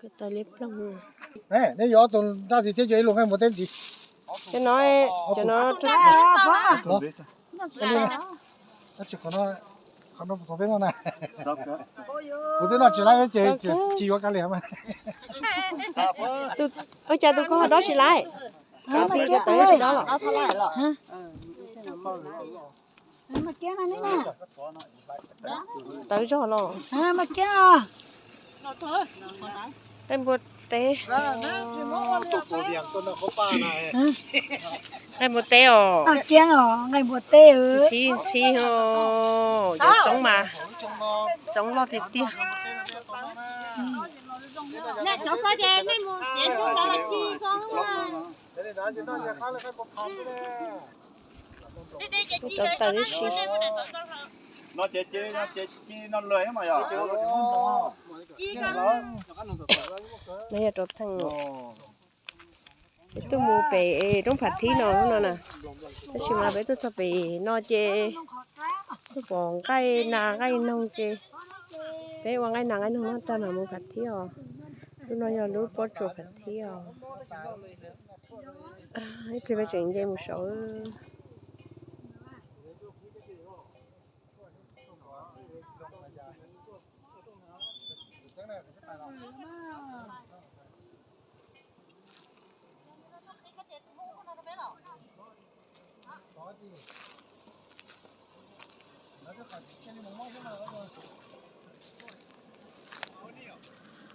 Koj tau liab ploog. Nej yuav tus nraj ntxiv thiab yuav ib lus nqaij muas teb ntxiv. Cov no, cov no, qhov no, qhov no peb noj na. Kuv twb noj tsis laib ces tsis yuav kav liam mas. Ua cas tus koj dob tsis laib? Tawv tsis dob los? Tawv zog los? Nqaij npua teb. Nqaij npua teb os. Ntxhib ntxhib os, cov txoob mas, txoob loj tiag tiag. Cov tawv tib si. No yog rau theej. Peb tuaj mus pem roob Phav Thib no hnub no na. Tab sis mas peb tuaj txog pem no ces tuaj pom nqaij nas nqaij noog ces peb ua nqaij nas nqaij noog noj tag mam mus Phav Thib os. Lub no yog lub pob tsuas Phav Thib os. Ib pliag peb tseem nce mus saud.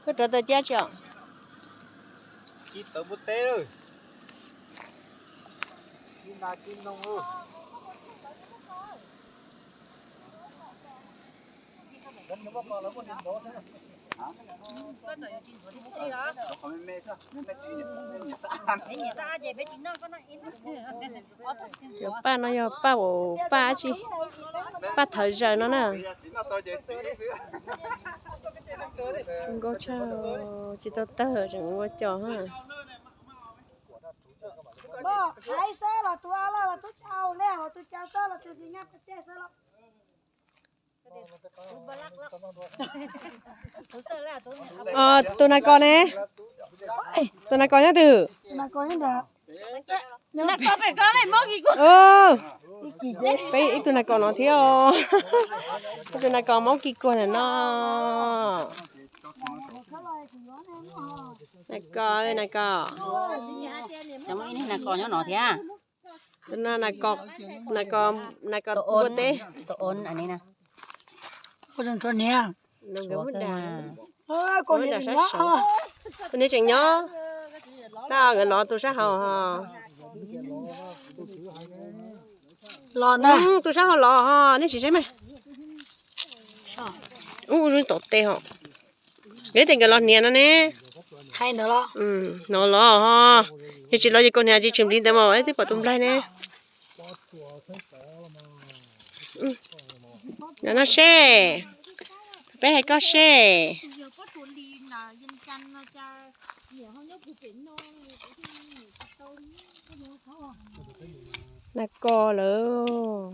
Koj rov tau cab tsi os? Ci tawv npua teb. Cov paj no yog paj, paj tsi, paj thawv zaws no na. Zoo nkauj tshaj, tsis tau tawg tseem ua cos ha. Tus nas kos ne? Tus nas kos nyob twg? Peb ib tug nas kos no thiab os. Ib tug nas kos maub kis kuag ntawm no. Nas kos, nas kos. Nas kos, nas kos, nas kos ua teb. Koj niam tseem nyob. Tab nkawd no tus sab hauv ho. Tus sab hauv los ho, nej tsis saib mas. Ub, tom tes ho. Neb tias nkawd los hniav no ne. No los ho. Yog tsis los ces kaus hniav tsis tshwm npliv ntawd mas twb pom tus nplaig ne. Los noj seb. Peb hais koj seb. Nas kos lawm.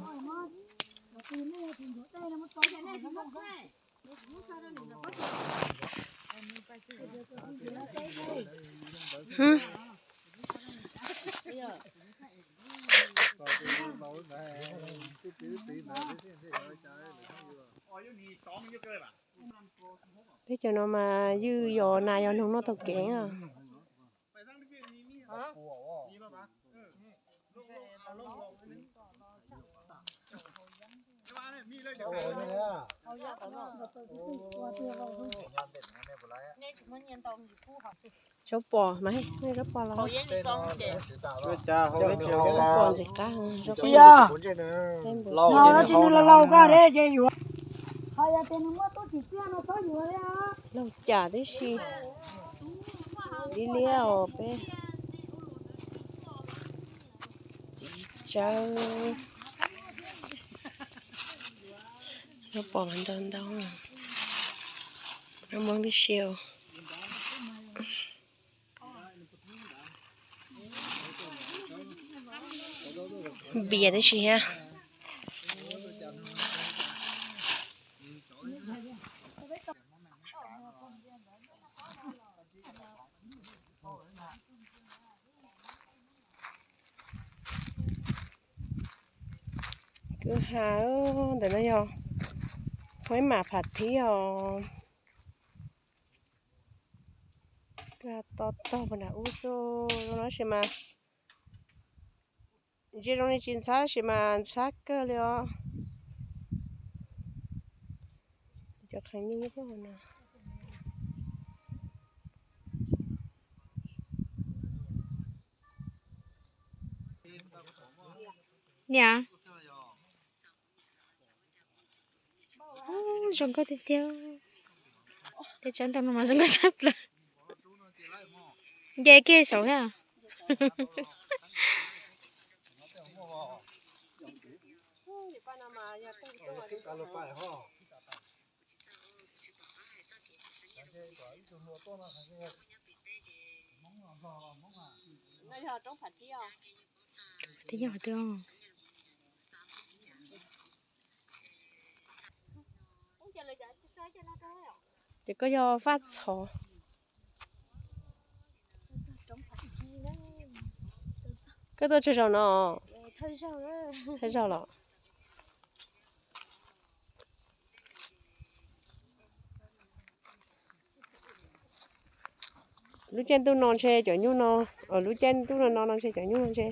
Peb cov no mas ywj yos nas yos noog noj taug kev. Zaub pos mas, zaub pos los. Zaub pos ntxim qab. Tsis nws laus laus koj thiab ces yuav. Ho yog tias nws muaj tub tsis tiaj no txhob yuav li. Laug cas tib si. Liab liab os peb. Txiv tsawb. Zaub pos mas ntau ntau. Zaub Hmoob tib si. Npias tib si thiab. Hav ntawm no yog Huaib Mam Pham Thib os. To taug puag nram ub xwb, zoo no sis mas, ntsia zoo li tsis ntxhab sis mas ntxhab kawg li os. Cov qheev nyuj nyob puag no. Niam, zoo nkauj tiag tiag. Tej tsob ntoo no mas zoo nkauj tshaj plaws. Nce kiag saud thiab. Twb yog twb. Ces koj yog Vaj Txhov. Koj tuaj tsawg zaus no? Thawj zaug los? Lub caij ntuj no ntshe cov nyuj no, lub caij ntuj no no no ntshe cov nyuj no ntshe.